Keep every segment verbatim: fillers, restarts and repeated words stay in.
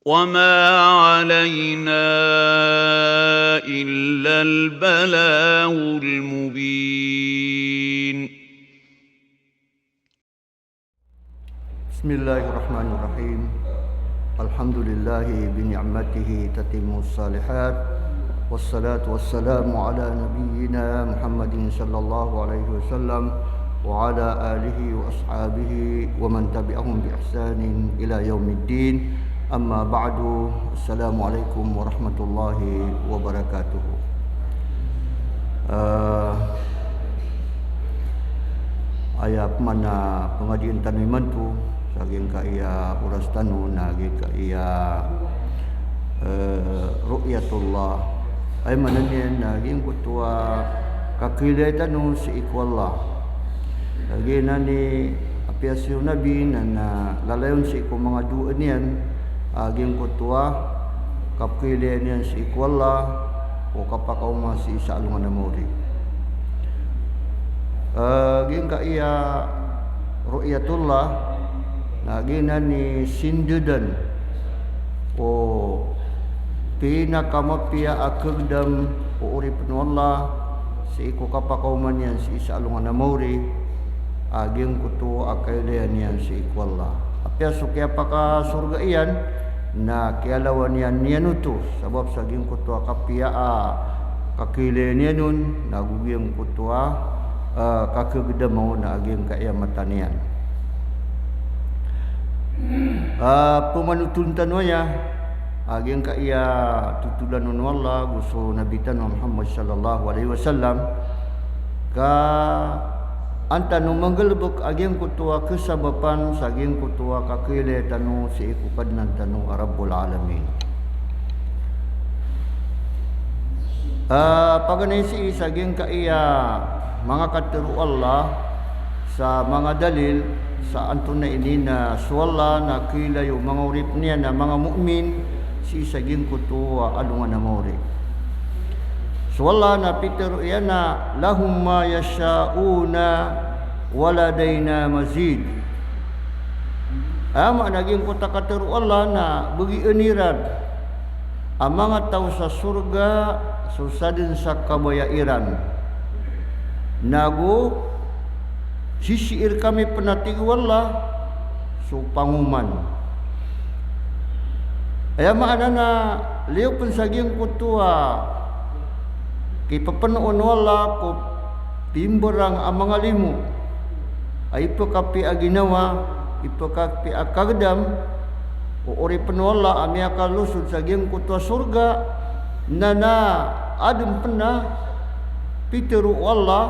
وما علينا إلا البلاغ المبين. بسم الله الرحمن الرحيم. الحمد لله بنعمته تتم الصالحات. والصلاة والسلام على نبينا محمد صلى الله عليه وسلم وعلى آله وأصحابه ومن تبعهم بإحسان إلى يوم الدين. أما بعد. السلام عليكم ورحمة الله وبركاته. Ah, aya pman a pangadian tano imanto sa giyangkaya oras tano na giyangkaya, eh, ru'yatullah. Aya maana niyan na giyangkoto a kakhailaya tano sii ko Allah. Lagid anan i apiya so Nabi na, na lalayon sii ko manga dowaan iyan a giyangkoto a kapkhailaya niyan sii ko Allah ko kapakaoma sii sa alongan a maori. Eh, giyangkaya ru'yatullah na giyanan i sindadan o pinakamapiya a khagdam o oripn o Allah sii ko kapakaoma niyan sii sa alongan a maori a giyangkoto a kailaya niyan sii ko Allah. Apiya so kiyapakasorga iyan na kiyalawan iyan niyan oto sabap sa giyangkoto a kapiya a kakhailaya niyan on, na go giyangkoto a, eh, kakhagdama on a giyangkaya mata niyan. Ah, pmanothol tano aya a giyangkaya totolan on o Allah go so Nabi tano a Muhammad sallallahu alaihi wasallam, ka an tano manggalbk a giyangkoto a khasabapan sa giyangkoto a kakhailaya tano sii ko Kadnan tano a Rabbul Alamin. Ah, paganay sii sa giyangkaya manga katharo o Allah sa manga dalil sa antonaa ini na so Allah na khailaya o manga oripn iyan a manga mu'min sii sa giyangkoto a alongan a maori. So Allah na pitharo iyan a, "Lahum ma yasha'una wa ladayna mazid." Aya maana giyangkoto a katharo o Allah na bagian iran a manga taw sa sorga so sadn sa kabaya iran. Na go sisii rkami pn, a tig o Allah, so pangoman. Aya maana na liyo pn sa giyangkoto a kipphnoon o Allah ko pimbarang a manga limo a ipkhapiya a ginawa, ipkhapiya a kagdam o oripn o Allah a miyakalosod sa giyangkoto a sorga, na, na adn pn a pitharo o Allah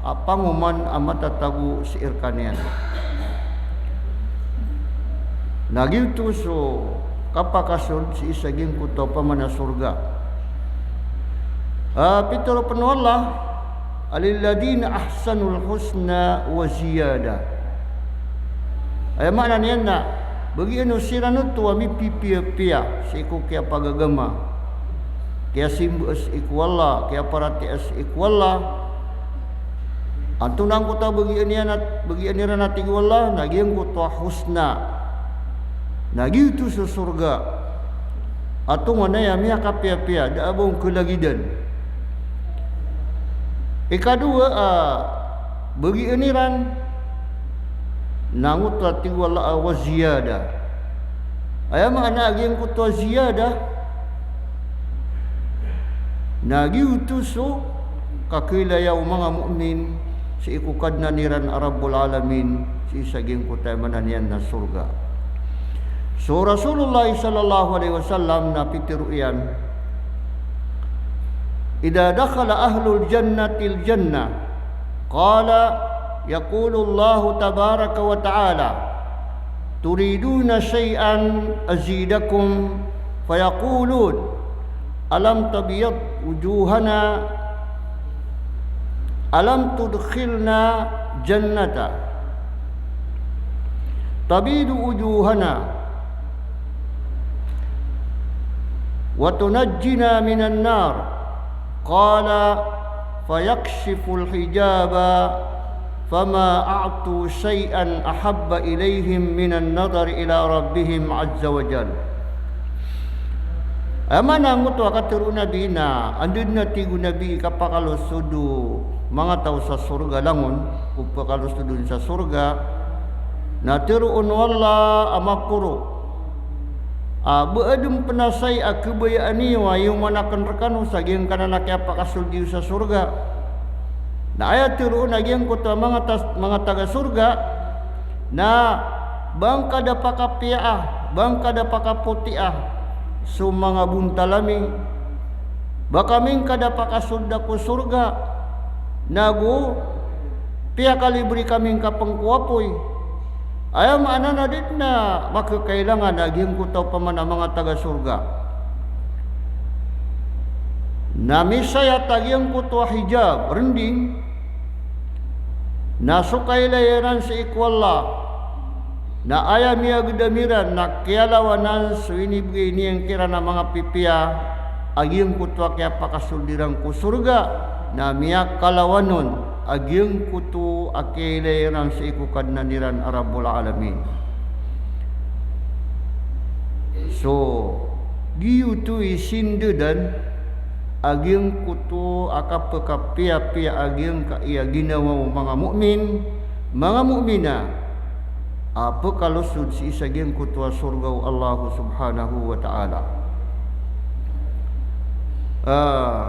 a pangoman a matatago sii rkaniyan. Na giyoto so kapakasold sii sa giyangkoto a pamana sorga. Ah, pitharo pn o Allah, "Lilladhina ahsanul husna wa ziyadah." Aya maana niyan na bagian o siran oto a mipipiyapiya sii ko kiyapagagama, kiyasimba sii ko Allah, kiyaparatiyaya sii ko Allah. Antonaa angkoto a bagian iyan a, bagian iran a tig o Allah, na giyangkoto a husna. Na giyoto so sorga a tonganay a miyakapiyapiya, da a ba on kalagidan. Ikadowa a bagian iran na angkoto a tig o Allah a wa ziyadah. Aya maana a giyangkoto a ziyadah na giyoto so kakhailaya o manga mu'min sii ko Kadnan iran a Rabbul Alamin, sii sa giyangkoto a maana niyan na sorga. So Rasulullah sallallahu alaihi wasallam na pitharo iyan, "Idha dakhala ahlul jannatil jannah, qala, yaqulu Allahu tabaraka wa ta'ala, turiduna shay'an azidakum?" Fayaqulun, "Alam tabyad wujuhana, alam tudkhilna jannata, tabidu wujuhana, wa tunajjina minan nar?" Qala, "Fayakshiful hijaba, fama a'tu shay'an ahabba ilayhim minan nadhari ila rabbihim azza wa jal." Aya maana angkoto a katharo o Nabi na anda dn a tig o Nabi i kapakalosod o manga taw sa sorga langon, ko pakalosod on sa sorga, na tharoon o Allah a makoro a ba adn pn a saya a khabayaan iyo a iyoman akn rkano sa giyangkanan a kiyapakasold iyo sa sorga. Na aya tharoon a giyangkoto a manga tas-, manga taga sorga, na ba ngka da pakapiyaa, ba ngka da pakapotia so manga bontal ami, ba kami ngka da pakasolda ko sorga, nago piyakalibri kami ngka pn ko apoy. Aya maana na di dn a makakailangan a giyangkoto a opama na manga taga sorga na misayat a giyangkoto a hijab, rnding, na so kailay iran sii ko Allah, na aya miyagdam iran na kiyalawanan so inibgay niyan kiran a manga pipiya a giyangkoto a kiyapakasold iran ko sorga, na miyakalawan on a giyangkoto a kiyailay iran sii ko Kadnan iran a Rabbul Alamin. So, giyoto i sindadan a giyangkoto a kapakapiyapiya a giyangkaya ginawa o manga mu'min, manga mu'mina, a pkalosod sii sa giyangkoto a sorga o Allah Subhanahu wa Ta'ala. Ah,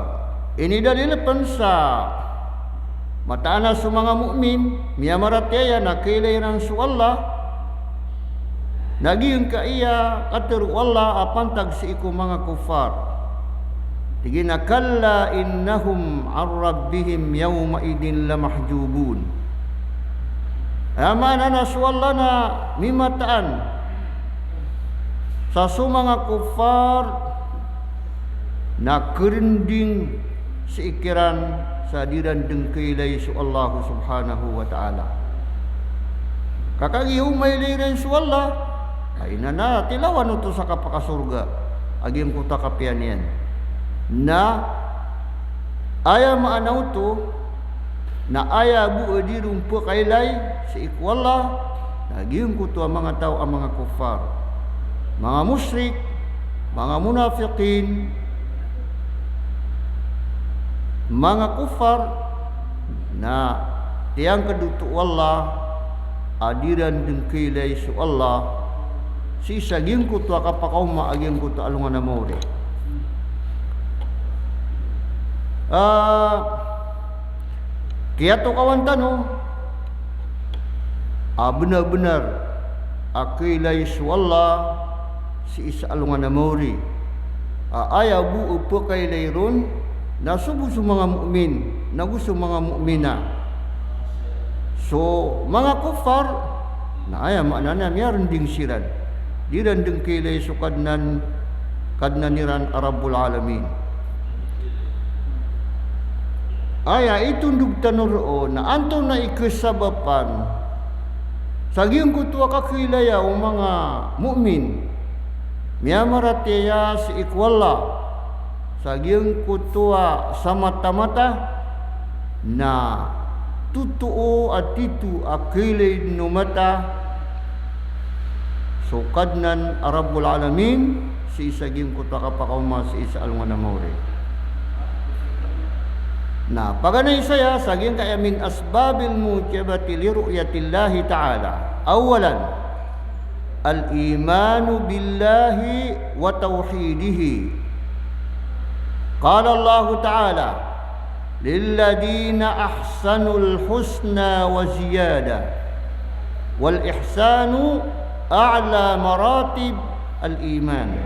inidalil pn sa mataan a so manga mu'min, miyamaratiyaya na kailay iran so Allah, na giyangkaya katharo o Allah a pantag sii ko manga kuffar. Tig iyan a, "Kalla innahum an rabbihim yawma'idhin lamahjubun." Aya maana na so Allah na mimataan sa so manga kuffar na kharnding sii kiran sa di ran dn kailay so Allah Subhanahu wa Ta'ala. Ka kagiya o mailay iran so Allah, ay na na tilawan oto sa kapakasorga a giyangkoto a kapiya niyan. Na aya maana oto, na aya bo a di ron pkailay sii ko Allah, na giyangkoto a manga taw a manga kuffar, manga mushrik, manga munafiqin, manga kuffar, na tiyangkd oto o Allah a di ran dn kailay so Allah sii sa giyangkoto a kapakaoma a giyangkoto a alongan a maori. Ah, kiyatokawan tano a bnar-bnar a kailay so Allah sii sa alongan a maori. A aya bo a pkailay ron na so bo so manga mu'min, nago so manga mu'mina. So manga kuffar, na aya maana niyan miyarnding siran. Di ran dn kailay so Kadnan, Kadnan iran a Rabbul Alamin. Aya itondog tano roo na antonaa i kasabapan sa giyangkoto a kakailaya o manga mu'min, miyamaratiyaya sii ko Allah sa giyangkoto a samata-mata na totoo a tito a kailay dn o mata so Kadnan a Rabbul Alamin sii sa giyangkoto a kapakaoma sii sa alongan a maori. Na paganay saya sa giyangkaya min asbabil mujibati li ru'yatillahi ta'ala. Awwalan, al-imanu billahi wa tawhidihi. Qala Allahu ta'ala, "Lilladhina ahsanul husna wa ziyadah, wal ihsanu a'la maratib al-iman."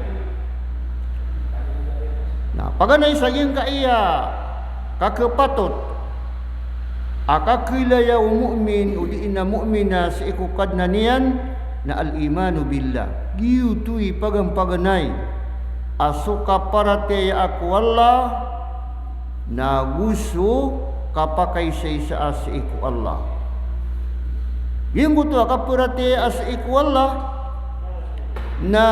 Na paganay sa giyangkaya kakapatot a kakailaya o mu'min odi na mu'mina sii ko Kadnan iyan na al-imanu billah. Giyoto i paganpaganay a so kaparatiyayaa ko Allah nago so kapakaisaisa sii ko Allah. Giyangkoto a kaparatiyayaa sii ko Allah na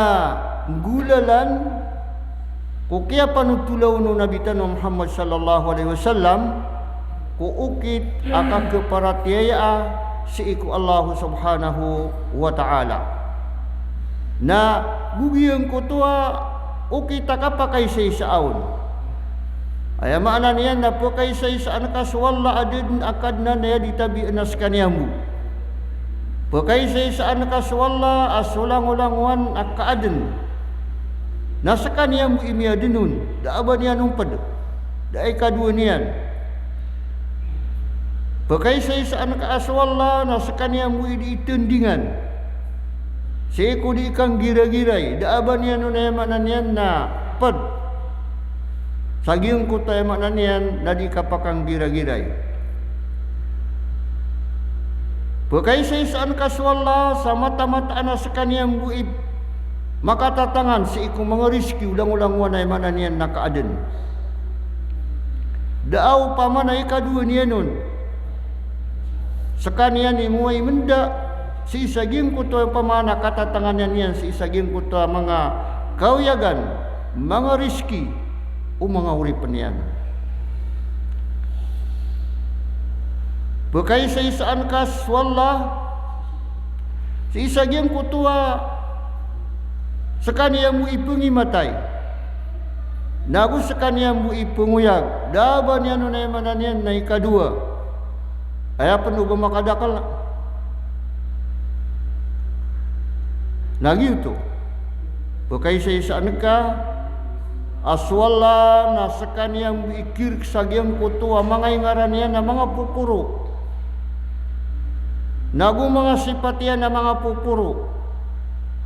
nggolalan ko kiyapanotholaon o Nabi tano a Muhammad sallallahu alaihi wasallam ko okit a kakaparatiyayaa sii ko Allah subhanahu wa ta'ala. Na go giyangkoto a Okit a kapakaisaisa on. Aya maana niyan na pkaisaisaan ka so Allah a da dn a Kadnan a aya di tabian a skaniyan bo. Pkaisaisaan ka so Allah a so langolangowan a kaadn na skaniyan bo i miyadn on, da a ba niyan on pd, da a ikadowa niyan. Pkaisaisaan ka a so Allah na skaniyan bo i di itndingan sii ko di kanggiragiray, da a ba niyan on, aya maana niyan na pd sa giyangkoto, aya maana niyan na di kapakanggiragiray. Pkaisaisaan ka so Allah sa mataan-mataan a skaniyan bo i makatatangan sii ko manga rizki o langolangowan, aya maana niyan na kaadn. Da a opama na ikadowa niyan on, skaniyan i moway mnda sii sa giyangkoto a opama na katatanganan iyan sii sa giyangkoto a manga kaoyagan, manga rizki o manga oripn iyan. Pkaisaisaan ka so Allah sii sa giyangkoto a skaniyan bo i pngimatay, nago skaniyan bo i pngoyag, da a ba niyan on, aya maana niyan na ikadowa. Aya pn o ba makadakl na giyoto. Pkaisaisaan ka a so Allah na skaniyan bo i kirk sa giyangkoto a manga ingaran iyan a manga poporo, nago manga sipat iyan a manga poporo,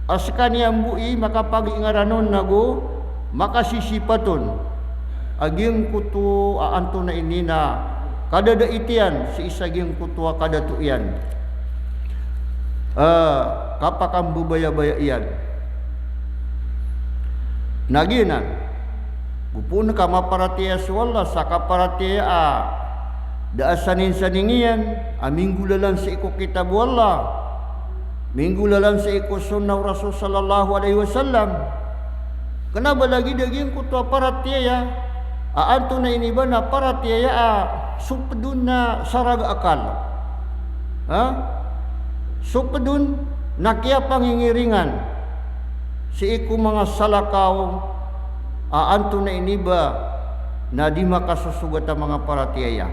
a skaniyan bo i makapagingaran on nago makasisipat on a giyangkoto a antonaa ini na kadadait iyan sii sa giyangkoto a kadato iyan, eh, kapakambabayabaya iyan. Na giyanan, go pn ka maparatiyaya so Allah sa kaparatiyaya a da a saningsaning iyan a minggolalan sii ko kitab o Allah, minggolalan sii ko sunnah o Rasul sallallahu alaihi wasallam. Kna ba lagid a giyangkoto a paratiyaya a antonaa ini ba na paratiyaya a so pd on na saraga akal. Ha? So pd on na kiyapangingiringan sii ko manga salakaw a antonaa ini ba na di makasosogat a manga paratiyaya.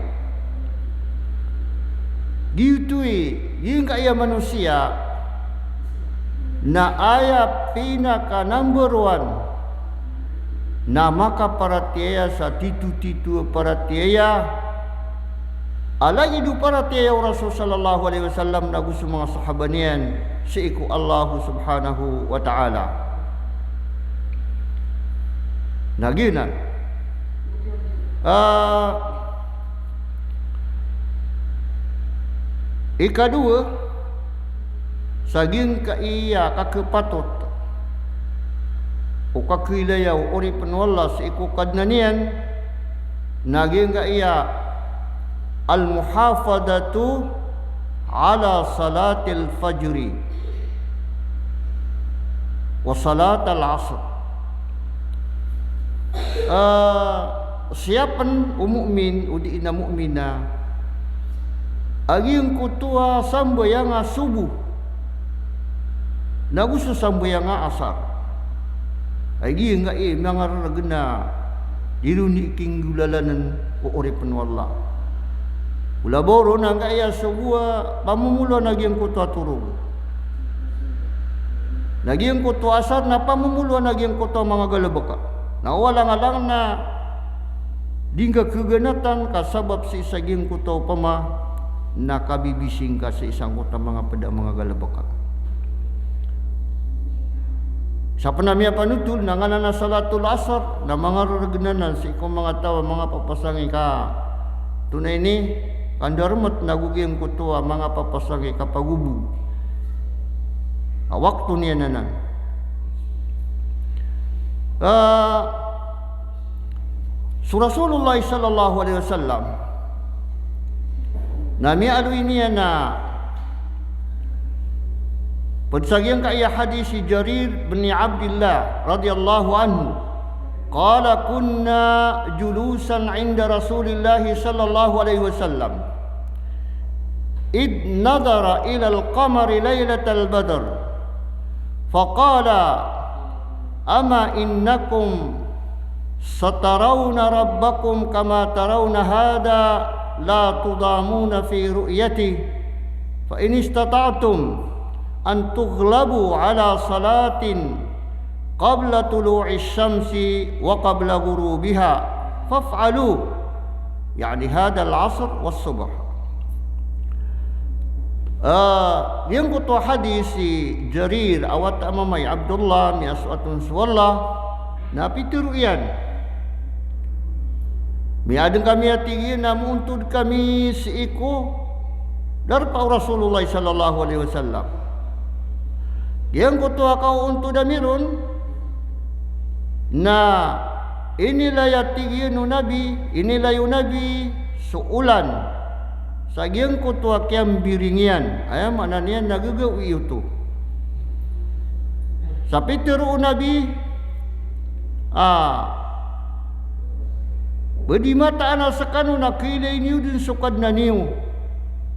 Giyoto i, giyangkaya manosiya na aya pinaka number one na makaparatiyaya sa titotito a paratiyaya a lagid o paratiyaya o Rasul sallallahu alaihi wasallam nago so manga sahaba niyan sii ko Allah subhanahu wa ta'ala. Na giyanan. Ah, ikadowa, sa giyangkaya kakhapatot o kakhailaya o oripn o Allah sii ko Kadnan iyan, na giyangkaya al-muhafadhatu ala salatil fajri wa salatil asr. Ah, siyapn o mu'min, o di na mu'mina, a giyangkoto a sambayang a sobo nago so sambayang a asar. Ay giyangkai mangararagn a di ron i kinggolalann o oripn o Allah. Ola ba ron angkaya sobo a pamomoloan a giyangkoto a torog. Na giyangkoto a asar na pamomoloan a giyangkoto a manga galbk. Na o alangalang na di ngka khaganatan ka sabap sii sa giyangkoto a opama na kabibising ka sii sangkoto a manga pd a manga galbk. Sa pn a miyapanotol na nganan a salatul asr na mangararagn anan sii ko manga taw a manga papasangi ka tonaa ini, kandarmt nago giyangkoto a manga papasangi ka pagobo a wakto niyan anan. Ah, so Rasulullah sallallahu alaihi wasallam na miyaaloy niyan a pd sa giyangkaya hadis i Jarir bin Abdillah radhiyallahu anhu. Qala, "Kunna julusan inda Rasulillahi sallallahu alaihi wasallam, id nadhara ilal qamari lailatal badr, faqala, أما إنكم سترون ربكم كما ترون هذا لا تضامون في رؤيته، فإن استطعتم أن تغلبوا على صلاة قبل طلوع الشمس وقبل غروبها فافعلوا، يعني هذا العصر والصبح. Ah, giyangkoto a hadis i Jarir, a wata a mama i Abdullah, miyasoat on so Allah, na pitharo iyan. Miyadn kami a tig iyan a moontod kami sii ko darpa o Rasulullah sallallahu alaihi wasallam. Giyangkoto a kaoontod ami ron, na inilay a tig iyan o Nabi, inilay o Nabi so olan sa giyangkoto a kiyambiring iyan. Aya maana niyan na gagawii oto. Sa pitharo o Nabi, ah, ba di mataan a skano na kailay niyo dn so Kadnan iyo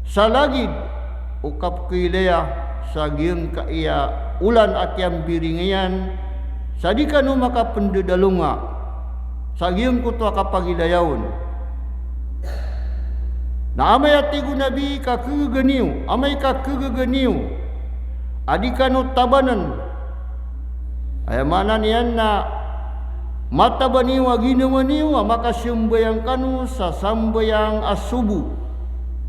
sa lagid o kapkailaya sa giyangkaya olan a kiyambiring iyan, sa di kano makapndadalonga sa giyangkoto a kapagilaya on. Na amay a tig o Nabi ka khagaga niyo, amay ka khagaga niyo a di kano tabann, aya maana niyan na mataban iyo a ginawa niyo a makasambayang kano sa sambayang a sobo.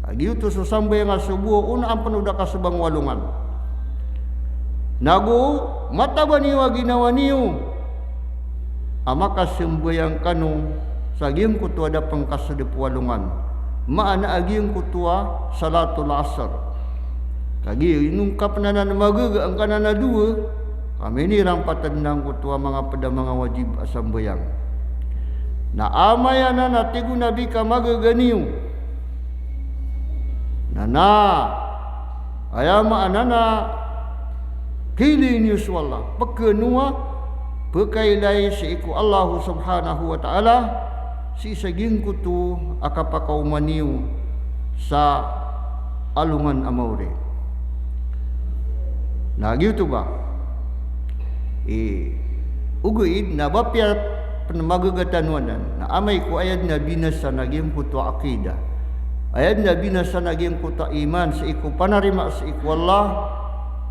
A giyoto so sambayang a sobo, onaan pn o da kasobang o alongan. Nago mataban iyo a ginawa niyo a makasambayang kano sa giyangkoto a da pn kasdp o alongan. Maana a giyangkoto a salatul asr. Kagiya inongkap anan a magaga angkanan a dowa, ka minirampatn angkoto a manga pd a manga wajib a sambayang. Na amay anan a tig o Nabi ka magaga niyo, na, na, aya maana na kailay niyo so Allah. Pknowa, pkailay sii ko Allah subhanahu wa ta'ala sii sa giyangkoto a kapakaoma niyo sa alongan a maori. Na giyoto ba i ogaid na ba piya pn magaga tano anan, na amay ko aya dn a binasa na giyangkoto a aqida, aya dn a binasa na giyangkoto a iman sii ko panarima sii ko Allah,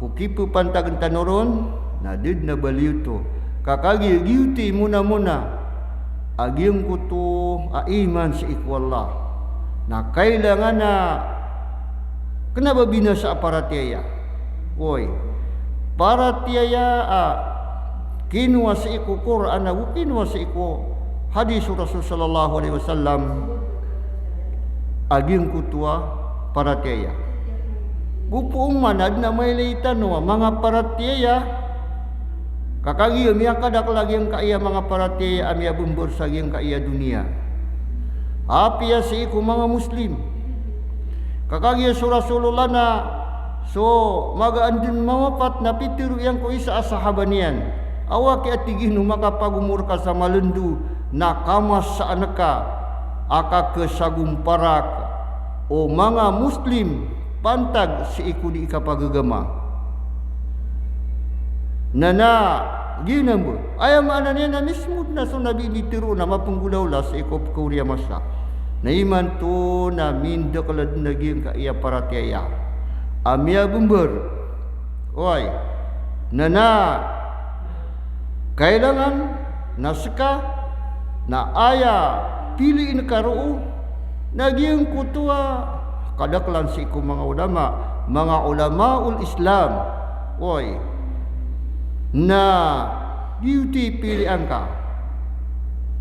ko kipapantagn tano ron, na da dn a baliyoto. Ka kagiya giyoto i mona-mona a giyangkoto a iman sii ko Allah, na kailangan a kna ba binasa a paratiyaya. Oy, paratiyaya a kinowa sii ko Qur'an ago kinowa sii ko hadis o Rasul sallallahu alaihi wasallam a giyangkoto a paratiyaya. Go pman a adn a mailay tano a manga paratiyaya, ka kagiya miyakadakl a giyangkaya manga paratiyaya a miyabmbr sa giyangkaya doniya. Apiya sii ko manga Muslim. Ka kagiya so Rasulullah na so magaan dn mawapat na pitharo iyan ko isa a sahaba niyan a waki a tig iyan o makapagomor ka sa malndo na kamasaan ka a kakhasagomparak o manga Muslim pantag sii ko di kapagagama. Na, na giyanan bo. Aya maana niyan na mismo dn a so Nabi mitharo na mapnggolawla sii ko pkhaori a masa. Na imanto na mindakl dn a giyangkaya paratiyaya a miyabmbr. Oy. Na, na kailangan na ska na aya piliin ka roo na giyangkoto a kadaklan sii ko manga ulama, manga ulamaul Islam. Oy. Na giyoto i pilian ka.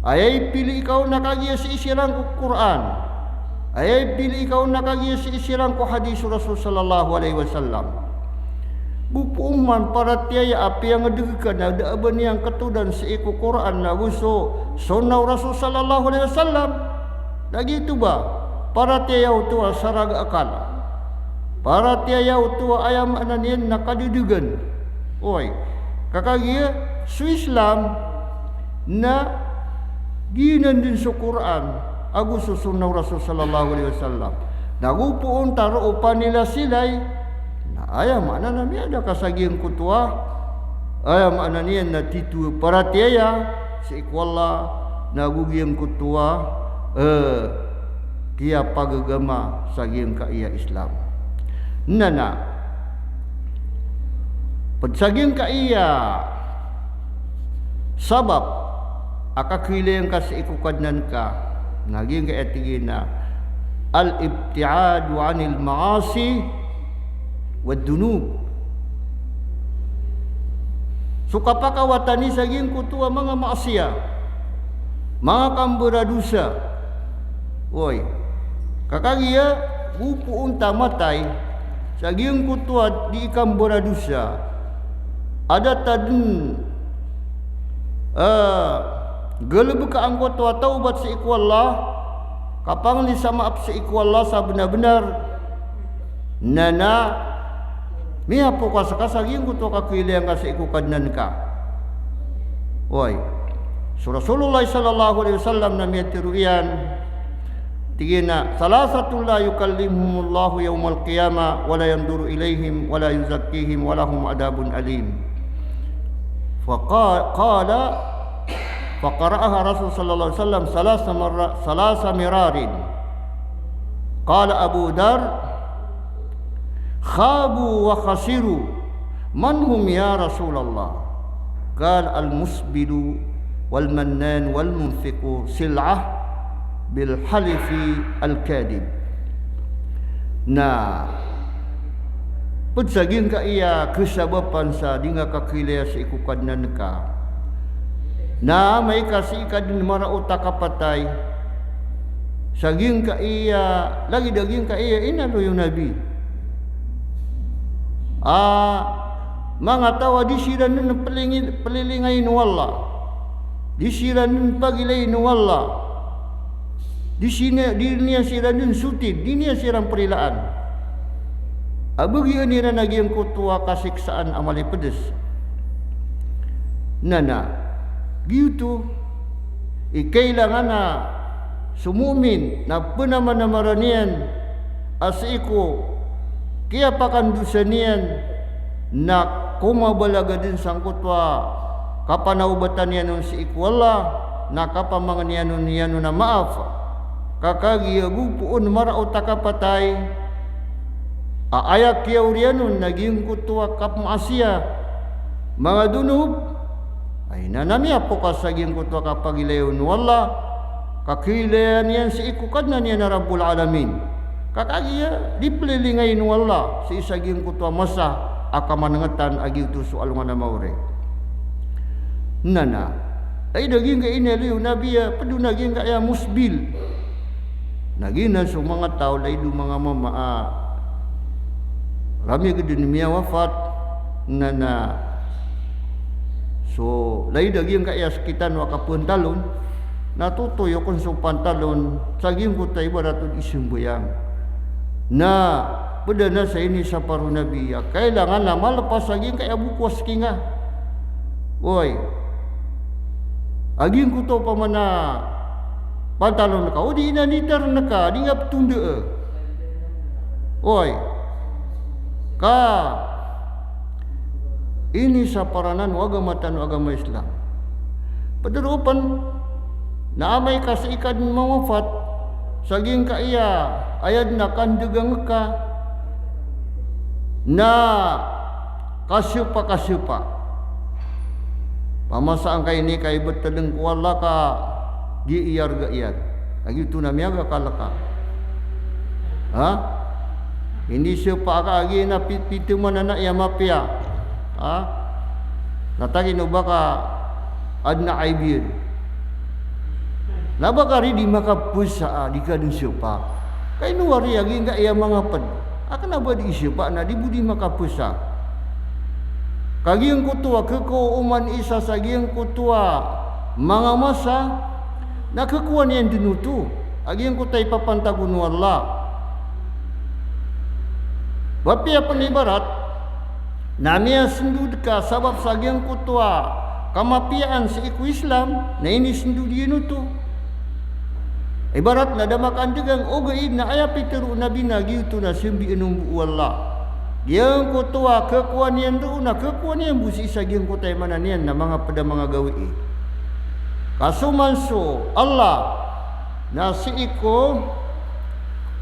Aya ipili ka on na kagiya sii siran ko Qur'an. Aya ipili ka on na kagiya sii siran ko hadis o Rasul sallallahu alaihi wasallam. Go pman paratiyaya a piyangdg ka na da a ba niyan katodan sii ko Qur'an ago so sunnah o Rasul sallallahu alaihi wasallam. Na giyoto ba, paratiyaya oto a sarag a akal. Paratiyaya oto a aya maana niyan na kadadagan. Oy, ka kagiya so Islam na giyanan dn so Qur'an ago so sunnah o Rasul sallallahu alaihi wasallam. Na go pman ta roo panilasilay, na aya maana na miyada ka sa giyangkoto a Aya maana niyan na tito a paratiyaya sii ko Allah, na go giyangkoto a, eh, kiyapagagama sa giyangkaya Islam. Na na, pd sa giyangkaya sabap a kakhailaya ngka sii ko Kadnan ka, na giyangkaya tig iyan a al-ibti'adu anil ma'asi wad dunub. So kapakawatani sa giyangkoto a manga maasiya, manga kambaradosa. Oy. Ka kagiya go poon ta matay sa giyangkoto a dii kambaradosa, a da ta dn, eh, galbka angkoto a tawbat sii ko Allah, kapangni sa maap sii ko Allah sa bnar-bnar, na na miyapokas ka sa giyangkoto a kakhailaya ngka sii ko Kadnan ka. Oy. So Rasulullah sallallahu alaihi wasallam na miyatharo iyan, tig iyan a, "Thalathatun la yukallimuhumullahu yawmal qiyamah wa la yanzuru ilaihim wa la yuzakkihim wa lahum adhabun alim." Faqa-, qala, faqara'aha Rasul sallallahu alaihi wasallam thalatha marra-, thalatha mirarin. Qala Abu Dhar, "Khabu wa khasiru. Man hum ya Rasulallah?" Qala, "Al-musbilu wal mannan wal munfiqu sil'ah bil halifi al-kadhib." Na pd sa giyangkaya kasabapan sa dii ngka kakhailaya sii ko Kadnan ka, na amay ka sii ka dn maraot a kapatay sa giyangkaya, lagid a giyangkaya inaloy o Nabi a manga taw a di siran dn plingi-, plilingayin o Allah, di siran dn pagilayin o Allah, di sini-, di niyan siran dn sotid, di niyan siran prilaan. A bagian iran a giyangkoto a kasiksaan a malipds. Na na, giyoto i kailangan a so mu'min na pnamanamaran iyan a sii ko kiyapakandosa niyan na komabalaga dn sangkoto a kapanawbatan iyan on sii ko Allah, na kapamangnin iyan on, iyan on a maaf. Ka kagiya go poon maraot a kapatay a aya kiyaoriyan on na giyangkoto a kapmaasiya, manga dunub, ay na na miyapokas sa giyangkoto a kapagilayon o Allah, kakhailaya niyan sii ko Kadnan iyan a Rabbul Alamin. Ka kagiya di plilingayin o Allah sii sa giyangkoto a masa a kamangnngtan a giyoto so alongan a maori. Na na, lagid a giyangkaya inaloy o Nabi a pd on a giyangkaya musbil. Na giyanan so manga taw, lagid o manga mama a ramig dn miyawafat, na na, so lagid a giyangkaya skitan o a kapantalon, na totoy akn so pantalon sa giyangkoto a ibarat o di sambayang. Na pd anan sa inisapar o Nabi a kailangan a malpas a giyangkaya boko a skinga. Oy. A giyangkoto opama na pantalon ka, o di inanitar ngka, di nga ptondaa. Oy. Ka inisapar anan o agama tano a agama Islam. Pd roo pn na amay ka sii ka dn mawafat sa giyangkaya aya dn a kandagang ka, na kasapa, kasapa. Pamasa angka ini ka ibt tlng ko Allah ka di iyarga iyan. Lagid oto na miyagakalk ka. Ha? Inisapa ka a giya na pit-, piteman anan iya mapiya. Ha? Na tagino ba ka adn a aib iyan. Na ba ka ri di makapasa a di ka dn sapa. Ka ino wari a giyangkaya manga pd a kna ba di sapa na di bo di makapasa. Ka giyangkoto a khakowa o oman isa sa giyangkoto a manga masa, na khakowa niyan dn oto a giyangkoto a ipapantag on o Allah. Ba piya pn ibarat na miyasndod ka sabap sa giyangkoto a kamapiyaan sii ko Islam, na inisndod iyan oto. Ibarat na da makandagang, ogaid na aya pitharo o Nabi na giyoto na sambian on bo o Allah. giyangkoto a khakowa niyan roo na khakowa niyan bo sii sa giyangkoto a aya maana niyan na manga pd a manga gawii. Ka so man so Allah na sii ko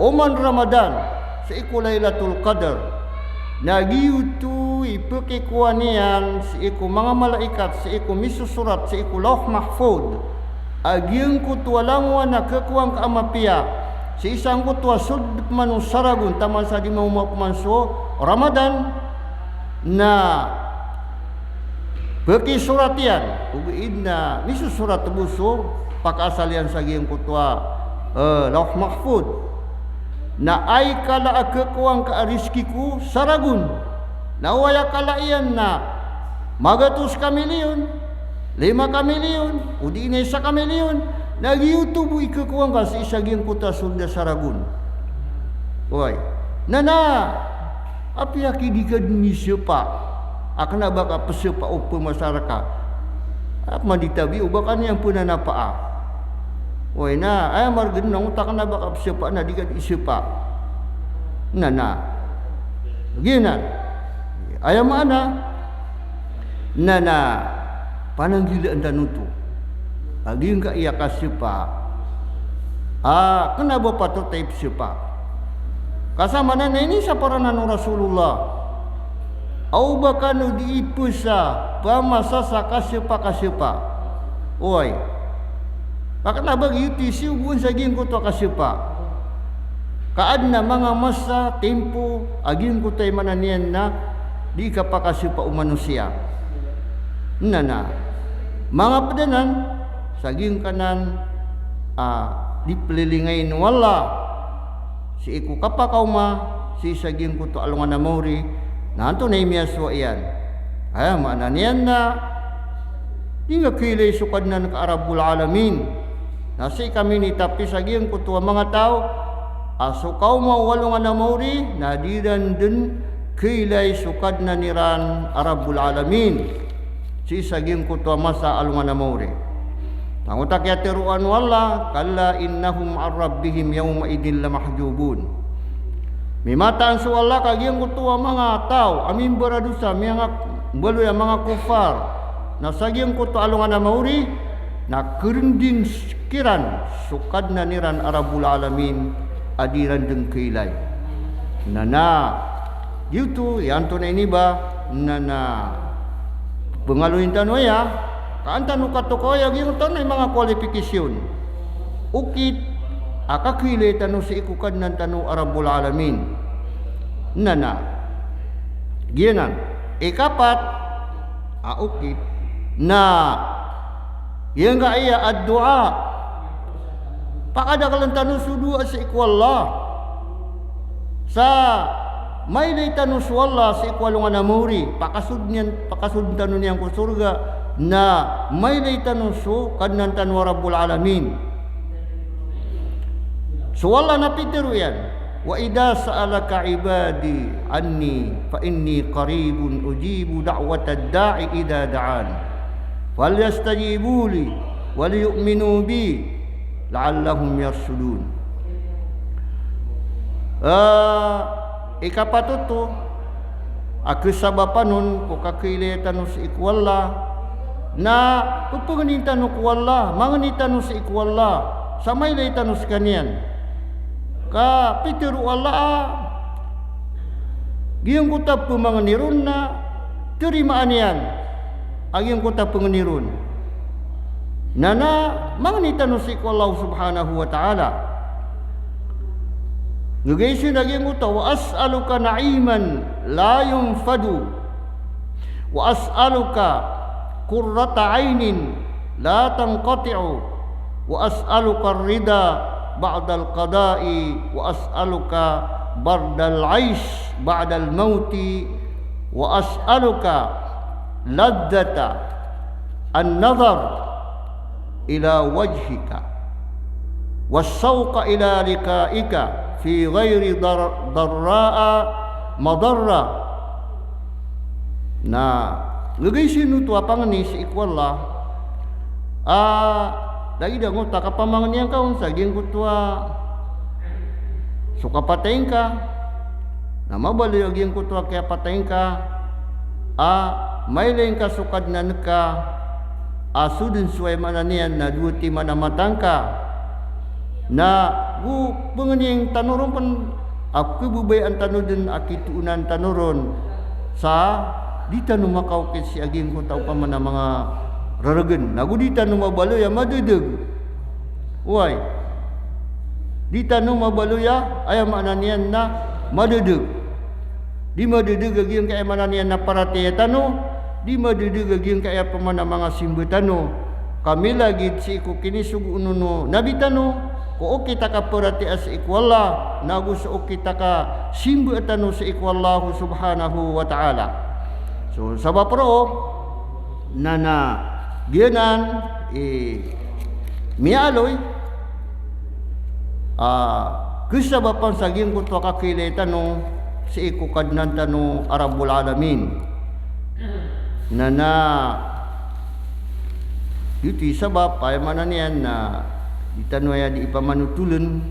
oman Ramadan, sii ko Lailatul Qadr, na giyoto i pkikowa niyan sii ko manga malaikat, sii ko misosorat sii ko Lawh Mahfudh a giyangkoto a langowan a khakowa ngka a mapiya sii sangkoto a sold pman o saragon taman sa di maoma pman so Ramadan, na pkisorat iyan, ogaid na misosorat bo so pakaasal iyan sa giyangkoto a, eh, Lawh Mahfudh. Na aya kala a khakowa ngka a rizki ko saragon. Na o aya kala iyan na magatos ka milyon, lima ka milyon, odi na isa ka milyon, na giyoto bo i khakowa ngka sii sa giyangkoto a sold a saragon. Oway. Na, na, apiya ki di ka dn misapa a kna ba ka psapa o pmasa rka. Ap man di tabi o ba ka niyan pnanapaa. Oway, na aya margn na oto a kna ba ka psapa na di ka di sapa. Na, na. Giyanan. Aya maana na, na pananggilaan tano oto a giyangkaya kasapa a kna ba patot a ipsapa. Ka sa maana na inisapar anan o Rasulullah a o ba kano di ipsa pamasa sa kasapa-kasapa. Oway. Ka kna ba giyoto i siyogoan sa giyangkoto a kasapa. Ka adn a manga masa, timpo, a giyangkoto a aya maana niyan na di kapakasapa o manosiya. Na, na. Manga pd anan sa giyangkanan a di plilingayin o Allah sii ko kapakaoma sii sa giyangkoto a alongan a maori, na antonaa i miyasowa iyan? Aya maana niyan na di nga khailay so Kadnan ka a Rabbul Alamin. Na sii ka minitapi sa giyangkoto a manga taw a so kaoma o alongan a maori na di ran dn khailay so Kadnan iran a Rabbul Alamin sii sa giyangkoto a masa a alongan a maori. Tangoto a kiyatharoa o Allah, "Kalla innahum an rabbihim yawma idhin lamahjubun." Mimataan so Allah ka giyangkoto a manga taw a mimbaradosa, miyanga-, mbaloy a manga kuffar, na sa giyangkoto a alongan a maori na khrnding kiran so Kadnan iran a Rabbul Alamin a di ran dn khailay. Na, na. Giyoto i antonaa ini ba, na, na pphangaloyin tano aya, ka an tano katokawi a giyangkoto a manga qualification. Okit a kakhailay tano sii ko Kadnan tano a Rabbul Alamin. Na, na. Giyanan. Ikapat a okit na giyangkaya a du'a. Pakadaklan tano so du'a sii ko Allah. Sa mailay tano so Allah sii ko alongan a maori, pakasold niyan, pakasold tano niyan ko sorga, na mailay tano so Kadnan tano a Rabbul Alamin. So Allah na pitharo iyan, "Wa idha sa'alaka ibadi anni fa inni qaribun ujibu da'watad da'i idha da'an. Falyastajibu li wal yu'minu bi la'allahum yarshudun." Ah, ikapat oto a khasabapan on ko kakhailay tano sii ko Allah, na pphangnin tano ko Allah, mangni tano sii ko Allah sa mailay tano skaniyan. Ka pitharo o Allah a giyangkoto a pmangni ron na tarimaan iyan a giyangkoto a pangni ron. Na, na mangni tano sii ko Allah subhanahu wa ta'ala. Gagay sii na giyangkoto, "Wa as'aluka na'iman la yanfadu, wa as'aluka qurrata 'ainin la tanqati'u, wa as'aluka ar-ridha ba'dal qada'i, wa as'aluka bardal 'aish ba'dal mauti, wa as'aluka ladhdhata an-nadhar ila wajhika, was-shawqa ila liqa'ika fi ghairi dar-, darra'a madarrah." Na gagay sii oto a pangni sii ko Allah a lagid angkoto a kapamangnian ka on sa giyangkoto a so kapatay ngka, Na mabaloy a giyangkoto a kiyapatay ngka a mailay ngka so Kadnan ka a so dn so, aya maana niyan na dowa timan a mata ngka, na go pngnin tano ron pn a pkhababayaan tano dn a kitoonan tano ron sa di tano makaokit sii a giyangkoto a opama na manga rargn. Na go di tano mabaloy a madadg. Oway. Di tano mabaloy a, aya maana niyan na madadg. Di madadg a giyangkai a, aya maana niyan na paratiyaya tano, di madadg a giyangkai a opama na manga simba tano. Ka miyalagid sii ko kinisogoon o Nabi tano, ko okit a kaparatiyaya sii ko Allah, na go so okit a kasimba tano sii ko Allah subhanahu wa ta'ala. So sabap roo, na na giyanan i miyaaloy a kasabapan sa giyangkoto a kakhailay tano sii ko Kadnan tano a Rabbul Alamin. Na na giyoto i sabap, aya maana niyan na di tano aya di ipamanotoln.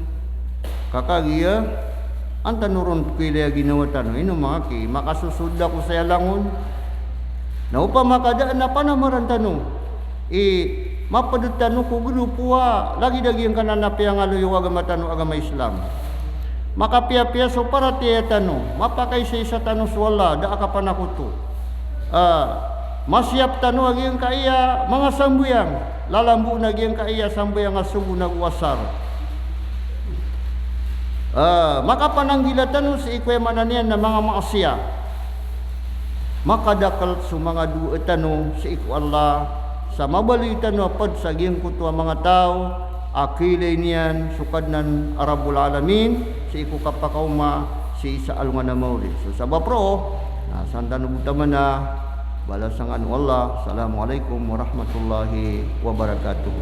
Ka kagiya an tano ron pkhailay a ginawa tano, ino manga ki, makasosold ako saya langon. Na opama ka da a panamaran tano i mapd tano ko grupo a lagid a giyangkanan a piyangaloy o agama tano a agama Islam. Makapiyapiya so paratiyaya tano, mapakaisaisa tano so Allah, da a kapanakoto. Ah, masiyap tano a giyangkai a manga sambayang, lalambo na giyangkai a sambayang a sogo nago asar. Ah, makapananggila tano sii ko, aya maana niyan na manga maasiya. Makadakl so manga dowa tano sii ko Allah, sa mabaloy tano a pd sa giyangkoto a manga taw a khailay niyan so Kadnan a Rabbul Alamin sii ko kapakaoma sii sa alongan a maori. So sabap roo, na san tano bo taman a balasan o Allah. Assalamu alaikum warahmatullahi wabarakatuh.